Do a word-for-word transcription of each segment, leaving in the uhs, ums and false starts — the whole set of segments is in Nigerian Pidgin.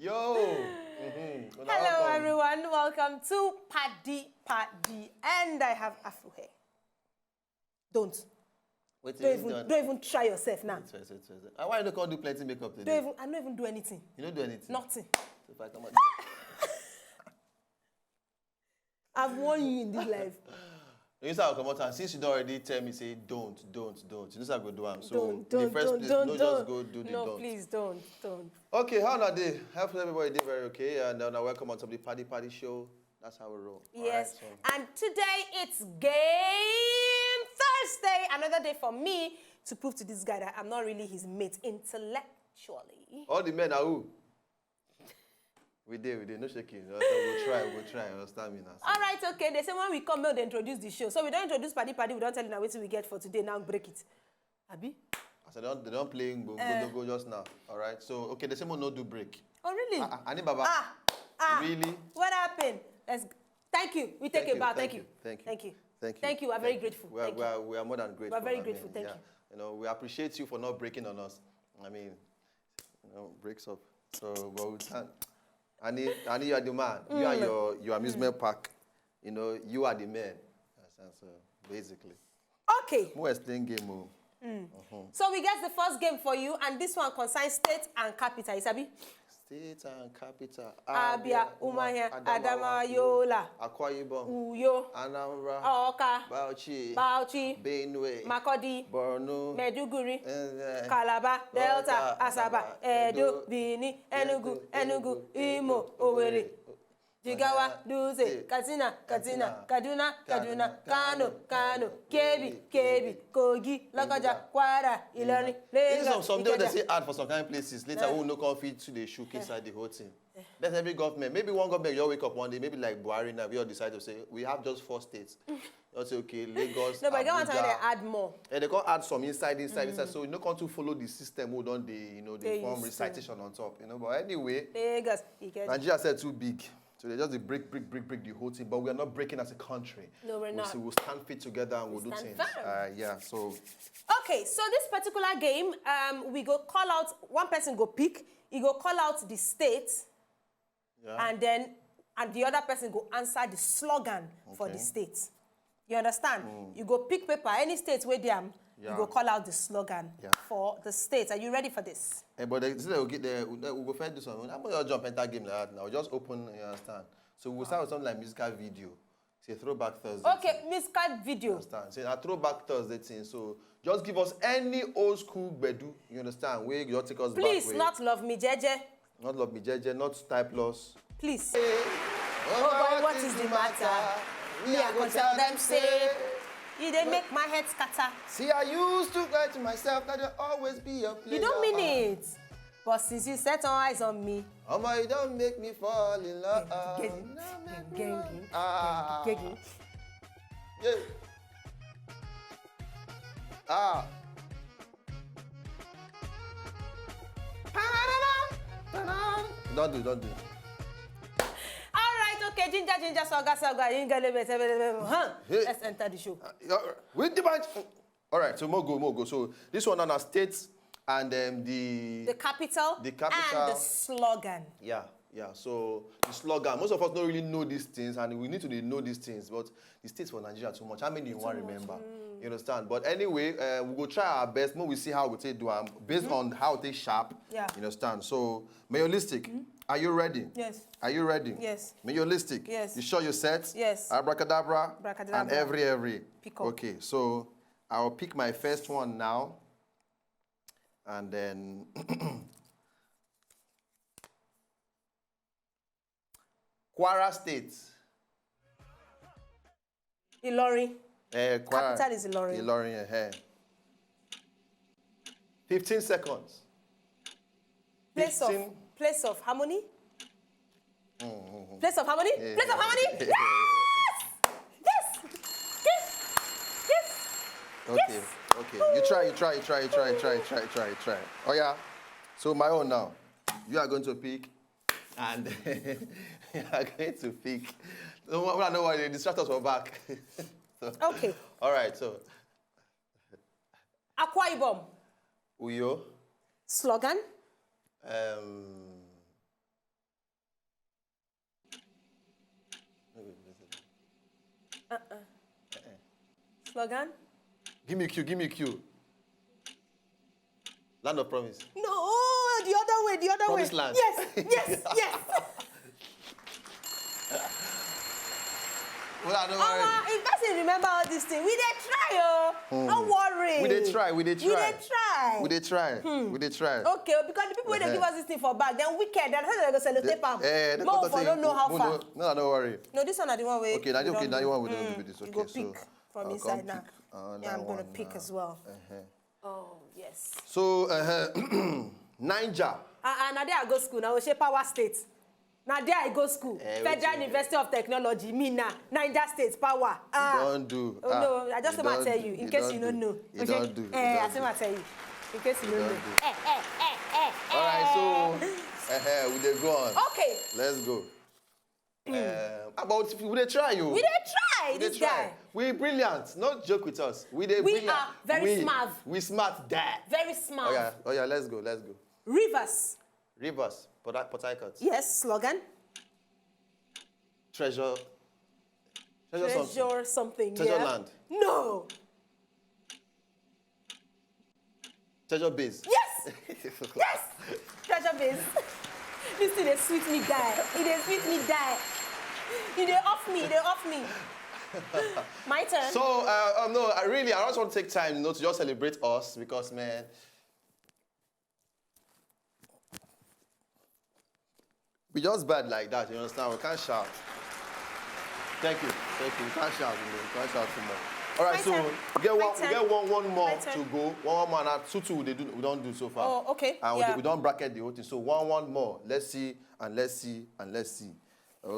Yo! Mm-hmm. Una Hello, welcome. Everyone. Welcome to Paddy Paddy. And I have Afro hair. Don't. Wait till Don't you even, done. Don't even try yourself now. Wait, wait, wait, wait. Ah, why you no come do plenty makeup today? Don't even, I don't even do anything. You don't do anything? Nothing. So if I come out. I've warned you in this life. You say I come out, and since you don't already tell me, say don't, don't, don't. You know say I go do am. So Don't, the don't, first don't, place, don't, no, just don't. Go do the No, don't. Please don't, don't. Okay, how una dey? Hope everybody dey very okay, and uh, una welcome on top of the Paddy Paddy show. That's how we roll. All right, Yes. So And today it's game Thursday. Another day for me to prove to this guy that I'm not really his mate intellectually. All the men are who? We dey, we dey, no shaking. Uh, so we'll try, we'll try. Understand me now. So. All right, okay. They say when we come, make they introduce the show. So we don't introduce Paddy Paddy. We don't tell you now what we get for today. Now break it. Abi? I said they don't, they don't play Ngbo, Eh. Ngbo, Ngbo just now. All right. So okay, they say we no do break. Oh, really? Ah, ah, Ani Baba. Ah, ah. Really? What happened? Let's. Thank you. We take Thank a you, bow. thank Thank you. you, thank you, Thank you. thank you. Thank you. I'm very Thank you. grateful. We are, Thank we you. are, we are more than grateful. We're very I mean, grateful. Thank yeah. you. You know, we appreciate you for not breaking on us. I mean, you know, breaks up. So, but we can't. Ani, Ani, you are the man. You and Mm. your, your amusement Mm. park. You know, you are the man. Understand? So, basically. Okay. Mo explain game o. Mm. Uh-huh. So we get the first game for you, and this one concerns state and capital. You sabi? State and capital. Abia, Umuahia, Adamawa, Yola, Akwa Ibom, Uyo, Anambra, Awka, Bauchi, Bauchi, Benue, Makurdi, Borno, Maiduguri, eh, eh, Calabar, Delta, Delta, Asaba, Asaba, Edo, Edo, Benin, Enugu, Edo, Enugu, Enugu, Imo, Edo, Owerri, Owerri, Jigawa, Ghana, Dutse, State, Katsina, Katsina, Katsina, Kaduna, Kaduna, Kaduna, Kano, Kano, Kano, Kebbi, Kebbi, Kebbi, Kogi, Lokoja, Kwara, Ilorin, Lagos, Ikeja. Some, some days they say add for some kind of places. Later, Eh. we no come fit to the show inside the whole thing. That's every government. Maybe one government, you all wake up one day, maybe like Buhari now, we all decide to say, "We have just four states." Just say, "Okay, Lagos, No, but I get one time Abuja." They add more. And they can't add some inside, inside, inside. Mm. So you no come to follow the system who don't, they, you know, they They form used to. recitation on top, you know. But anyway, Lagos, Ikeja. Nigeria said too big. So they just dey break, break, break, break the whole thing. But we are not breaking as a country. No, we're We not. still, we'll stand fit together and we'll We do stand things. firm. Uh, yeah, so Okay, so this particular game, um, we go call out, one person go pick, he go call out the state, Yeah. and then, and the other person go answer the slogan for the Okay. state. You understand? Mm. You go pick paper, any state where they am, you Yeah. go call out the slogan Yeah. for the state. Are you ready for this? Eh, but they, they will get there. We, we go first do something. I'm gonna jump enter game like that now. Just open, you understand? So we'll start with something like musical video. It's a throwback Thursday Okay, thing. musical You video. understand? Say a throwback Thursday thing. So just give us any old school gbedu. You understand? Where you take us Please, back. Way. not Love Me Jeje. Not Love Me Jeje, not Type Loss. Please. Hey, Oh boy, what is the matter? Me, I go tell them say, e dey make my head scatter. See, I used to lie to myself that I'll always be your player. You don't mean it. But since you set your eyes on me, Omo, you don't make me fall in love. Geng, Don't make me geng, fall. geng, Ah. geng. Yeah. Ah. Don't do, don't do. All right, okay, ginger, ginger, soga, soga, inga, lebe, tebe, lebe, huh? Hey. Let's enter the show. Uh, yeah, with the bunch. All right, so more go, more go. So this one on our states and um, the The capital the capital. and the slogan. Yeah, yeah. So the slogan. Most of us don't really know these things, and we need to dey know these things. But the states for Nigeria too much. How many you Too want much, remember? mm. You understand? But anyway, uh, we go try our best. More we see how we take do am based on how they sharp. Yeah. You understand? So, Mayolistic, are you ready? Yes. Are you ready? Yes. Mayolistic. Yes. You sure you're set? Yes. Abracadabra. Abracadabra. And every every. Pick up. Okay, so I'll pick my first one now. And then Kwara State. Ilorin. Eh, Kwara. Capital is Ilorin. Ilorin, eh. Fifteen seconds. Place of Fifteen. place of harmony. Mm, mm, mm. Place of harmony. Yeah, Place of yeah. harmony. Yes. Yes. Yes. Yes. Okay. Yes. Okay. You try. You try. You try. You try. You try. You try. You try. You try. Oh yeah. So my own now. You are going to pick, and you are going to pick. No, no, no, no, they distract us from back. So, Okay. All right. So Akwa Ibom. Uyo. Slogan. Um, Slogan? Give me a cue, give me a cue. Land of promise. No, the other way, the other Promised way. Land. Yes, yes, yes. Well, I don't worry. Omo, if person remember all this thing, we dey try o. No worry. We dey try, we dey try. We dey try. We dey try. We dey try. Okay, because the people wey dey Uh-huh. give us this thing for back, dem wicked. Dem say dem go sellotape am. Eh, Make we for no know how far. No, no worry. No, this one na the one wey. Okay, na the, we okay, don na the do. one we don Mm, do be this. You Okay, go so pick from I'll inside come now. pick another Yeah, I'm gonna one pick now. as well. Uh-huh. Oh yes. So, uh-huh. Niger. Ah, ah, na there I go school. Na Oshe Power State. Na there I go school. Eh, Federal wetin? University of Technology. Me na Niger State Power. You Ah. don't do. Oh Ah, no, I just you want to don't tell do. You in You case don't you don't do. Know. You Okay? Don't do. You Eh, I don't say do. I tell you. In case you You don't don't know. Do. Eh, eh, eh, eh, eh. All right, so uh-huh, we dey go on. Okay. Let's go. Um, about we dey try you. We dey try We dey this try. Guy. We brilliant. Not joke with us. We dey We brilliant. Are very we, smart. We smart die. Very smart. Oh yeah, oh yeah. Let's go. Let's go. Rivers. Rivers, Port, Port Harcourt. Yes, slogan. Treasure. Treasure, something. Treasure something. Treasure Yeah. Land. No. Treasure base. Yes. Yes. Treasure base. This thing dey sweet me die. It dey sweet me die. You dey off me. You dey off me. My turn. So uh, um, no, I really I just want to take time, you know, to just celebrate us because man, we just bad like that. You understand? We can't shout. Thank you, thank you. We can't shout, you know, we can't shout too much. All right, My so turn. we get My one, we turn. Get one, one more My turn. To go. One, one more. Now two, two. They do, we don't do so far. Oh, okay. And we, Yeah. We don't bracket the whole thing. So one, one more. Let's see and let's see and let's see. Yo,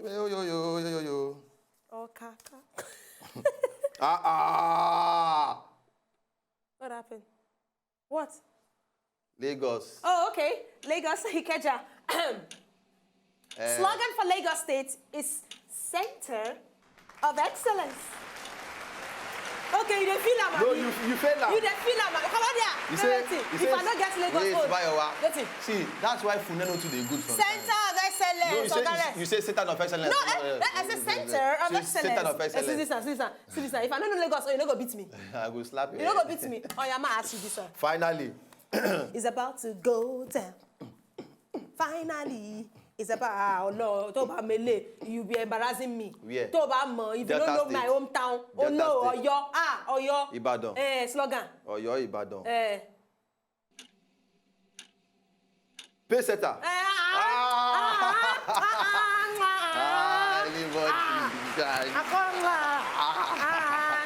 yo, yo, yo, yo, yo. Oh, kaka. Ah ah. What happened? What? Lagos. Oh, okay. Lagos, Ikeja. Eh, Slogan for Lagos State is Center of Excellence. Okay, you dey feel am, No, abi? you you fail am. You dey feel am, abi? Come on there. You Say say, wetin? You If say, I no get Lagos wait, own, Bayowa. Wetin? See, that's why food no too dey good sometimes. Center of Excellence. No, you say, Oga Rex. You say Center of Excellence. No, eh, eh, I say Center of Say Excellence. Center of Eh, see Excellence. This one, see this one, see this one. If I no know Lagos own, you no go beat me. I go slap you. You no go beat me. Oh yeah, ma ask you this one. Finally, It's about to go down. Finally, it's about ah, oh no, tó bá mele, you be embarrassing me. Where? Tó bá mọ̀, if you Delta don't know my State. Hometown, oh Delta no, State. Ọ̀yọ́, ah, Ọ̀yọ́. Ibadan. Eh, slogan. Ọ̀yọ́, Ibadan. Eh. Pay setter. Eh, ah, ah, ah, ah, ah, ah, Ah, anybody, guy. Akọ́nlá. Ah.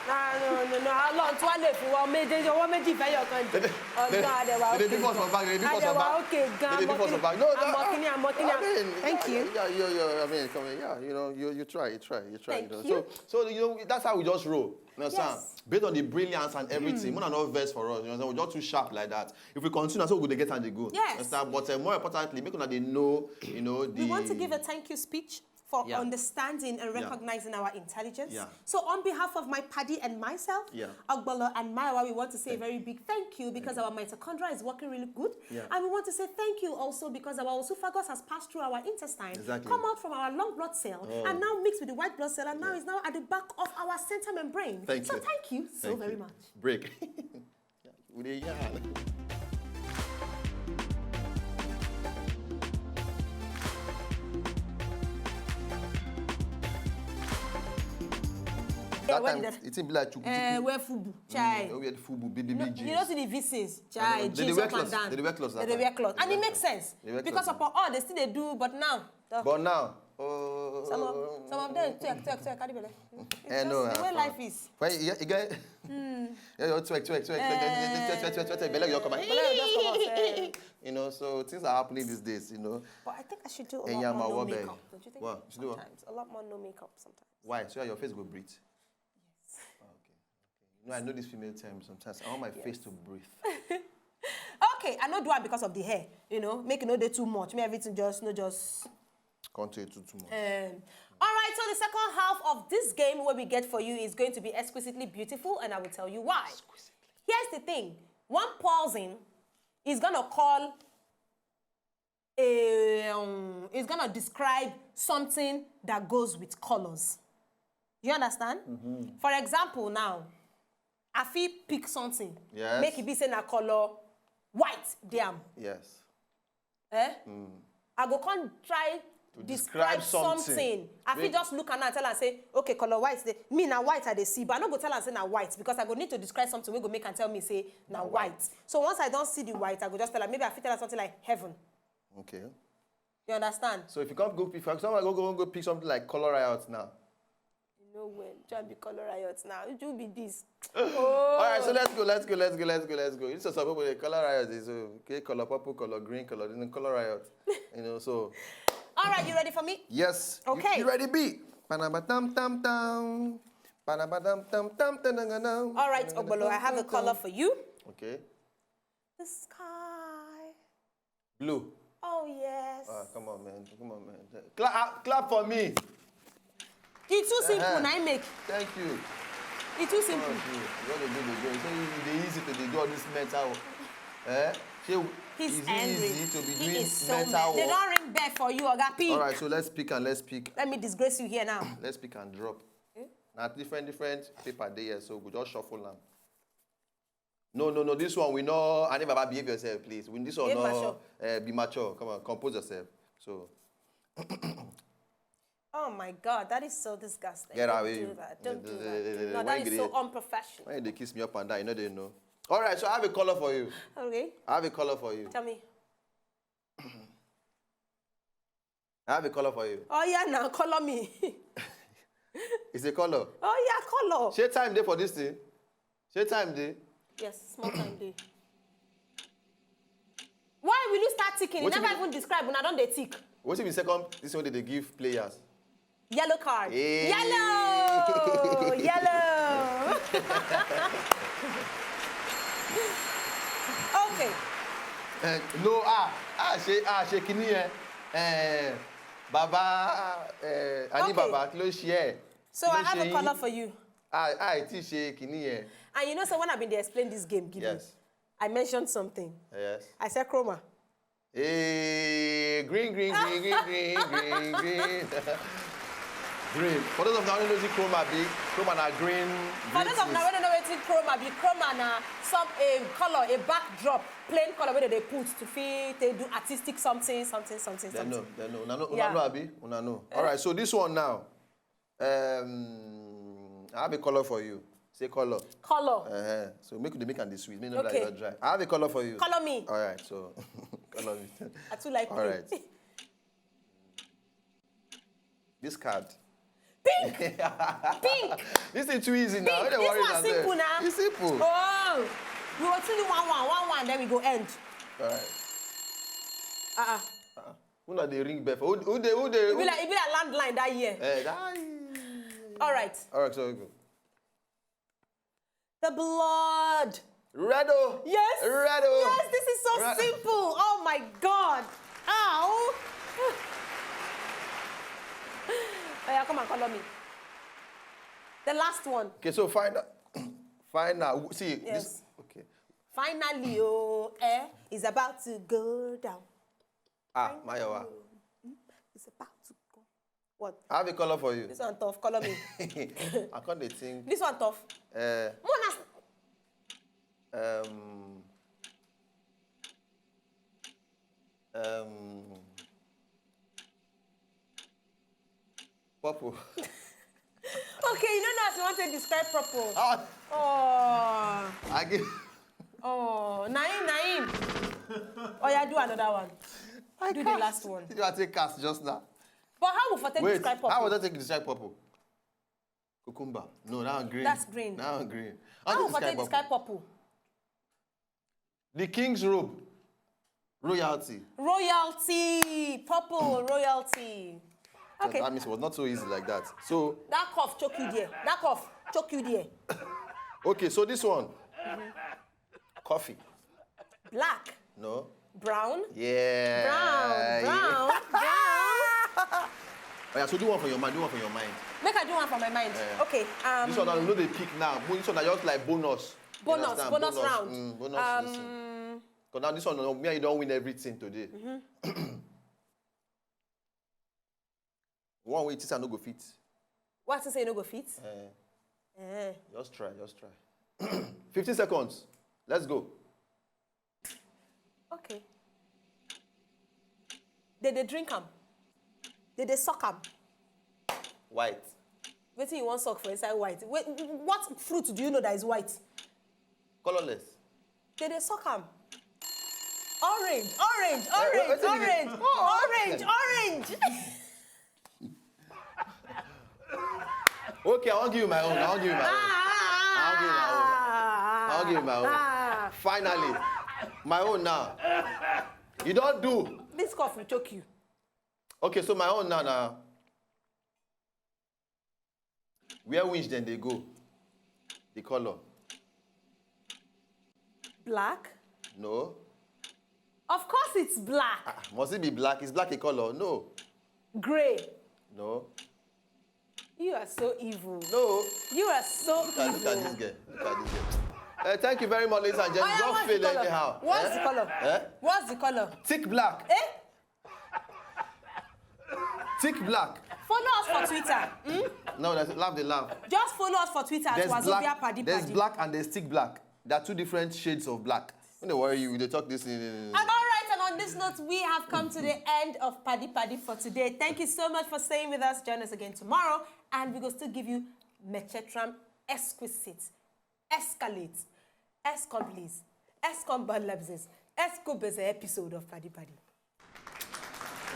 Ah, no, no, no. Ọlọ́run tí wọ́n lè fi wọ́n méjèèjì, ọwọ́ méjì fẹ́ yọ kan jù. Ọ̀nà àdẹ̀wà They òkè. dey beat us for back. They dey beat us for Àdẹ̀wà back. Òkè gan. They dey beat us for back. No, Àmọ̀kìnní, àmọ̀kìní. I mean, Thank you. Yeah, yeah, yeah. I mean, come here. Yeah, you know, you you try, you try, you try. Thank You know. you. So, so you know, that's how we just roll. You understand? Yes. Based on the brilliance and everything, una no vex for us. You understand? We just too sharp like that. If we continue, so we go dey get and dey go. Yes. You understand? But uh, more importantly, make una dey know, you know, the. We want to give a thank you speech for Yeah. Understanding and Yeah. Recognizing our intelligence. Yeah. So on behalf of my paddy and myself, Yeah. Ogbolo and Maiwa, we want to say a very big thank you because our mitochondria is working really good. Yeah. And we want to say thank you also because our esophagus has passed through our intestine, Exactly. Come out from our long blood cell, Oh. And now mixed with the white blood cell, and now is now at the back of our center membrane. Thank So you. Thank you so Thank very you. Much. Break. We dey yarn. Yeah, That where time, did that- it be like chuku Eh, chuku. Where fubu? Chai. Mm, we wear the fubu, B B B No, jeans. you know see the V Cs, I chai, know. They dey jeans wear up and clothes. Down. They dey wear clothes that They dey time. wear clothes, and They it wear makes clothes. Sense They wear because clothes. Upon all they still dey do, but now. the- But now, oh, Some of some of them twerk twerk twerk carry belle. It's Eh, just no, the I way can't. Life is. When you get, you get, yeah, you twerk, twerk, twerk, twerk, then you just twerk, twerk, twerk, twerk, belle go come out. Belle just come out, eh. You know, so things are happening these days. You know, But I think I should do a Ẹ̀yin lot àmọ́ more no ọwọ́ bẹ́ẹ̀. Makeup. Don't you think? What? You should do what? Sometimes a lot more no makeup sometimes. Why? So your face go breathe. Yes. Okay. You know, I know this female term sometimes. I want my face to breathe. Okay, I no do am because of the hair. You know, make it no dey too much. Make everything just no just. Can't tell you too, too much. Um, all right, so the second half of this game, what we get for you, is going to be exquisitely beautiful, and I will tell you why. Here's the thing: one person is gonna call a um, it's gonna describe something that goes with colors. You understand? For example, now, I fit pick something. Yes. Make it be say na color white dey am. Yes. Eh? I go come try To describe describe something. something. I fit Make- just look at am and tell am say, okay, color white dey. Me na white I dey see, but I no go tell am say na white because I go need to describe something wey go make am tell me say na white. So once I don see the white, I go just tell am. Maybe I fit tell am something like heaven. Okay. You understand? So if you come go pick, for example, go go go pick something like Color Riot now. You know when try be color riot now. It will be this. All right, so let's go, let's go, let's go, let's go, let's go. You know, some people dey Color Riot is okay, color purple, color green, color, you know, Color Riot. You know, so All right, you ready for me? Yes. You- Okay. You, ready, B? Panabadam tam tam. Panabadam tam tam tam. All right, Ogbolo, I have a color for you. Okay. The sky. Blue. Oh yes. Ah, come on, man. Come on, man. Clap, clap for me. It's too simple, Uh-huh. na im make. Thank you. It's too simple. Thank you. What a good again. So it dey easy to dey do all this mental. Eh? Shey, He's is it angry. Easy to be He doing is so mental mad. They work? Don't ring bell for you, Oga. Pick. All right, so let's pick and let's pick. Let me disgrace you here now. Let's pick and drop. Okay. Now different different paper dey here, so we just shuffle them. No, no, no. This one we know. I never behave yourself, please. With this one, Behave no, mature. Uh, be mature. Come on, compose yourself. So Oh my God, that is so disgusting. Get Don't away. do that. Don't do The- that. the- the- No, when that you is dey- so unprofessional. When they kiss me up and down, you know they know. All right, so I have a color for you. Okay, I have a color for you. Tell me. I have a color for you. Oh yeah, now color me. It's a color. Oh yeah, color. Shey time dey for this thing? Shey time dey? Yes, small time dey. Why will you start ticking? You What you never mean? Even describe. Una don dey tick. Wetin be second? This one dey give players. Yellow card. Hey. Yellow. Yellow. Okay. Eh, no, ah, ah, ṣe, ah, ṣe kini yẹn. Eh, baba, eh, ani Okay. baba, kí ló ṣe ẹ? So Kí I ló have ṣe a color yín? For you. Ah, ah, ti ṣe kini yẹn. And you know, so when I've been dey explain this game, give me, Yes, I mentioned something. Yes. I said chroma. Hey, green, green, green, green, green, green, green. Green. For those of now who don't know chroma be, chroma na green. For those of now who don't know wetin chroma be, chroma na some a color, a backdrop, plain color wey dem dey put to fit take do artistic something, something, something, They something. Know, they know. Una know, Yeah. una know, abi? Una know. All right, so this one now. Um, I have a color for you. Say color. Color. Uh-huh. So make the make and the sweet. Make no Okay. like dry. I have a color for you. Color me. All right, so color me. I too like All pink. Right. This card. Pink. Pink. This is too easy now. Pink. Don't This worry one yourself. Simple now. It's simple. Oh, we will still do one, one, one, one. Then we go end. All right. Uh-uh. Who not dey ring bell for? Who, who dey, who dey? E be like, e be like landline that year. Eh, that. All right. All right, so we go. The blood. Red o. Yes. Red o. Yes, this is so Red- simple. Oh my God. Ow. Oh yeah, come and color me. The last one. Okay, so final, final. See, Yes. This, okay. Finally, oh, eh, it's about to go down. Ah, Mayowa. It's about to go. What? I have a color for you. This one tough. Color me. I can't dey think. This one tough. Uh, Mona. um, um, purple. Okay, you don't know as you want to describe purple. Ah, Oh, I give. Oh, Naim, Naim. Oh yeah, do another one. I Do the cast. Last one. Did you take cast just now? But how will for take Wait, describe purple? How would I take describe purple? Cucumber. No, now green. That's green. Now green. How How will to for take describe describe purple? purple? The king's robe. Royalty. Royalty. Purple royalty. So Okay. That means it was not so easy like that. So, That cough choke you there. That cough choke you there. Okay, so this one. Coffee. Black. No. Brown. Yeah. Brown. Brown. Brown. Oh yeah, so do one for your mind. Do one for your mind. Make I do one for my mind. Yeah. Okay. Um, This one, I know they pick now. But this one, I just like bonus. You Bonus, understand? Bonus round. Mm, bonus. This thing. Um, Because now this one, no, me and you don't win everything today. One way, teacher no go fit. What to say no go fit? Eh, Eh, just try, just try. Fifteen seconds. Let's go. Okay. They dey drink am. They dey suck am. White. Wetin you wan suck for inside white? Wait, what fruit do you know that is white? Colorless. They dey suck am. Orange, orange, Eh, orange, wetin you- orange, orange, orange. Okay, I won't give you my own. I won't give you my own. I won't give you my own. I won't give you my own. Ah. Finally, my own now. You don't do. This cough will choke you. Okay, so my own now now. Where winch then they go? The color. Black? No. Of course it's black. Ah, must it be black? Is black a color? No. Gray. No. You are so evil. No. You are so Look at, evil. Look at this girl. Look at this girl. Uh, thank you very much, ladies and gentlemen. Oya, Don't what's fail the color? Anyhow. What's Eh? the color? Eh? What's the color? Thick black. Eh? Thick black. Follow us for Twitter. Hmm? No, that's laugh, they laugh. Just follow us for Twitter at There's Wazobia black, Paddy there's Paddy. Black and there's thick black. There are two different shades of black. Don't worry you, they talk this in. And all right, and on this note, we have come to the end of Paddy Paddy for today. Thank you so much for staying with us. Join us again tomorrow, and we go still give you Mechetram exquisite, escalate, escomplice, escombalabses, escobeze episode of Paddy Paddy.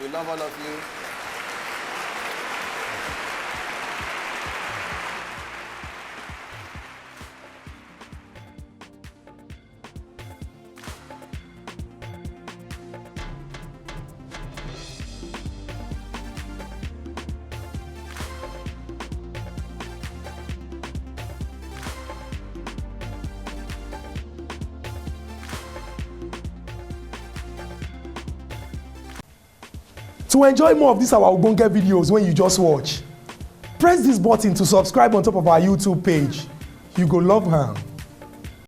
We love all of you. To enjoy more of these our ogbonge videos when you just watch, press this button to subscribe on top of our YouTube page. You go love am.